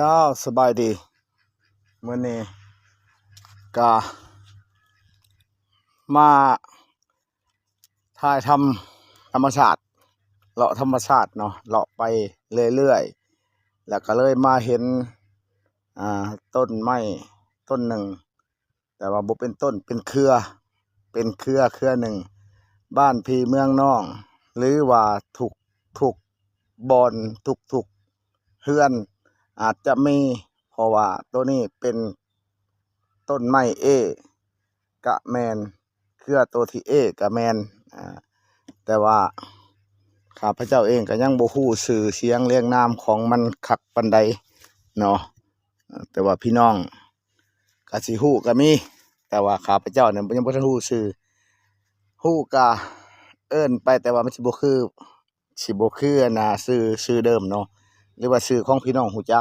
ເຈົ້າ ສະບາຍດີ. ມື້ນີ້ກະມາຖ່າຍທຳທຳມະຊາດ ເລາະທຳມະຊາດເນາະ ເລາະໄປເລື້ອຍໆ ແລ້ວກະເລີຍມາເຫັນ ອ່າ ຕົ້ນໄມ້ຕົ້ນໜຶ່ງ ແຕ່ວ່າບໍ່ເປັນຕົ້ນ ເປັນເຄືອ ເປັນເຄືອເຄືອໜຶ່ງ ບ້ານພີ່ເມືອງນ້ອງ ຫຼືວ່າທຸກໆບ່ອນ ທຸກໆເຮືອນອາດຈະມີ ເພາະວ່າໂຕນີ້ເປັນຕົ້ນໄມ້ເອ້ກະແມ່ນ ເຄືອໂຕທີ່ເອ້ກະແມ່ນ ອ່າ ແຕ່ວ່າຂ້າພະເຈົ້າເອງກະຍັງບໍ່ຮູ້ຊື່ສຽງລຽງນາມຂອງມັນຄັກປານໃດເນາະ ແຕ່ວ່າພີ່ນ້ອງ ກະຊິຮູ້ກະມີ ແຕ່ວ່າຂ້າພະເຈົ້ານີ້ຍັງບໍ່ທັນຮູ້ຊື່ ຮູ້ກະເອີ້ນໄປ ແຕ່ວ່າມັນຊິບໍ່ຄື ຊິບໍ່ຄືອັນນ່າ ຊື່ ຊື່ເດີມເນາະ ຫຼືວ່າຊື່ຂອງພີ່ນ້ອງຮູ້ຈັກ